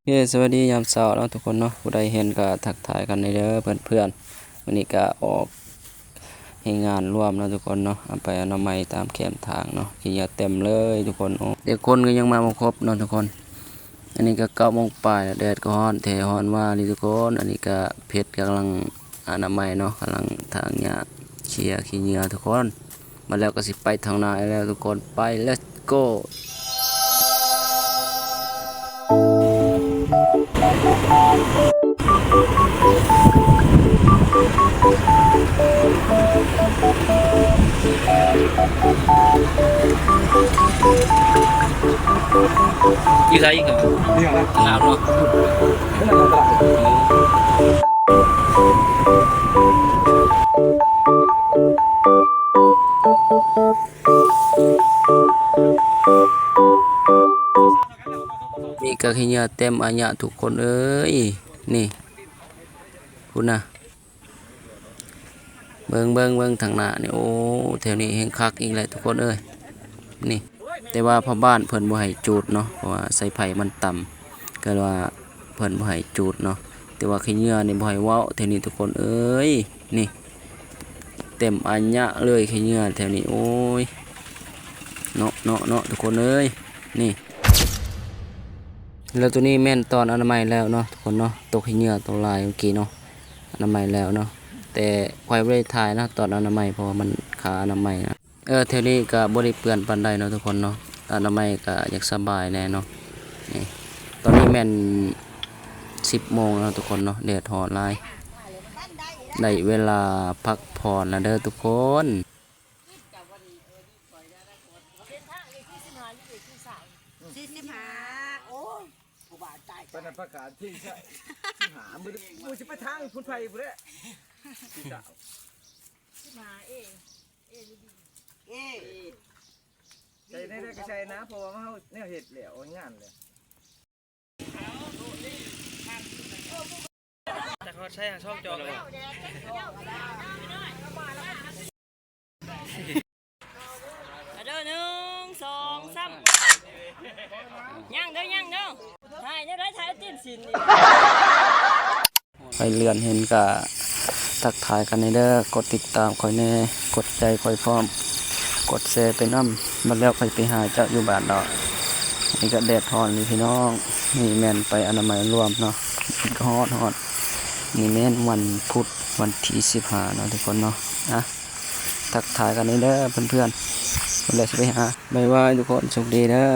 ເຄ ສະຫວັດດີຍາມເຊົ້າເນາະທຸກຄົນເນາະ, ຜູ້ໃດເຫັນກໍທັກທາຍກັນແດ່ເດີເພື່ອນໆ. ມື້ນີ້ກໍອອກແຮງງານລວມເນາະທຸກຄົນເນາະ, ເອົາໄປອະນາໄມຕາມແຄມທາງເນາະ, ຂີ້ເຫຍື້ອເຕັມເລີຍທຸກຄົນ. ໂອ້ ແຕ່ຄົນກໍຍັງມາບໍ່ຄົບເນາະທຸກຄົນ. ອັນນີ້ກໍເກົ້າໂມງປາຍແລ້ວ, ແດດກໍຮ້ອນແທ້ຮ້ອນວ່ານີ້ທຸກຄົນ. ອັນນີ້ກໍເພັດກຳລັງອະນາໄມເນາະ, ກຳລັງຖາງຫຍ້າ ເຄຍຂີ້ເຫຍື້ອທຸກຄົນ. ມາແລ້ວກໍຊິໄປທາງໜ້າແລ້ວທຸກຄົນ, ໄປ let's go. ຢູ່ໃສອີກ? ນີ້ນະ ໜາວເນາະ. ນີ້ກໍຂີ້ເຫຍື້ອເຕັມອາຍະທຸກຄົນເອີຍ. ນີ້ ພຸ້ນນະ ເບິ່ງ ເບິ່ງ ເບິ່ງທາງໜ້ານີ້. ໂອ້ ແຖວນີ້ແຮ່ງຄັກອີກແຫຼະທຸກຄົນເອີຍ ນີ້. ແຕ່ວ່າພໍ່ບ້ານເພິ່ນບໍ່ໃຫ້ຈູດເນາະ, ເພາະວ່າສາຍໄຟມັນຕ່ຳ, ກໍວ່າເພິ່ນບໍ່ໃຫ້ຈູດເນາະ. ແຕ່ວ່າຂີ້ເຫຍື້ອນີ້ບໍ່ໃຫ້ເວົ້າແຖວນີ້ທຸກຄົນເອີຍ. ນີ້ ເຕັມອາຍະເລີຍຂີ້ເຫຍື້ອແຖວນີ້. ໂອ້ຍ ເນາະ ເນາະ ເນາະ ທຸກຄົນເອີຍ. ນີ້ ແລ້ວໂຕນີ້ແມ່ນຕອນອະນາໄມແລ້ວເນາະທຸກຄົນເນາະ, ໂຕຂີ້ເຫຍື້ອໂຕລາຍເມື່ອກີ້ເນາະ ອະນາໄມແລ້ວເນາະ. ແຕ່ຂ້ອຍບໍ່ໄດ້ຖ່າຍເນາະຕອນອະນາໄມ ເພາະວ່າມັນຄາອະນາໄມນະ. ເອີ ແຖວນີ້ກໍບໍ່ໄດ້ເປື້ອນປານໃດເນາະທຸກຄົນເນາະ, ອະນາໄມກໍຢາກສະບາຍແດ່ເນາະ. ນີ້ ຕອນນີ້ແມ່ນສິບໂມງແລ້ວທຸກຄົນເນາະ, ແດດຮ້ອນຫຼາຍ, ໄດ້ເວລາພັກຜ່ອນແລ້ວເດີທຸກຄົນ. ສີ່ສິບຫ້າ ໂອ້ຍ ຜູ້ບ່າຕາຍ ປານນັ້ນປະກາດທີ່ ສິບຫ້າ ມື້ ມື້ຊິໄປທາງພຸ້ນໄປພຸ້ນແຫຼະ. ສິບຫ້າ ເອ ເອ ເອ ໃສ່ໄດ້ກໍໃສ່ນະ, ເພາະວ່າເຮົາແນວເຮັດແລ້ວ ງານແລ້ວ. ຈັກຮອດໃສຫາຊ່ອງຈອງແລ້ວ. ເດີ ໜຶ່ງ ສອງ ສາມ ຍັງເດີ ຍັງເດີ. ຖ່າຍແນວໃດ ຖ່າຍຕີນສີນນີ້. ໃຜເລື່ອນເຫັນກະທັກທາຍກັນແດ່ເດີ, ກົດຕິດຕາມຂ້ອຍແດ່, ກົດໃຈຂ້ອຍພ້ອມ, ກົດແຊໄປນຳ. ບັດແລ້ວຂ້ອຍໄປຫາເຈົ້າຢູ່ບ້ານດອກ. ນີ້ກະແດດຮ້ອນນີ້ພີ່ນ້ອງ, ນີ້ແມ່ນໄປອະນາໄມລວມເນາະ, ແດດກະຮ້ອນໆ. ນີ້ແມ່ນວັນພຸດ ວັນທີສິບຫ້າເນາະທຸກຄົນເນາະ. ອ່ະ ທັກທາຍກັນແດ່ເດີເພື່ອນໆ, ບັດແລ້ວຊິໄປຫາ. ບາຍບາຍທຸກຄົນ, ໂຊກດີເດີ.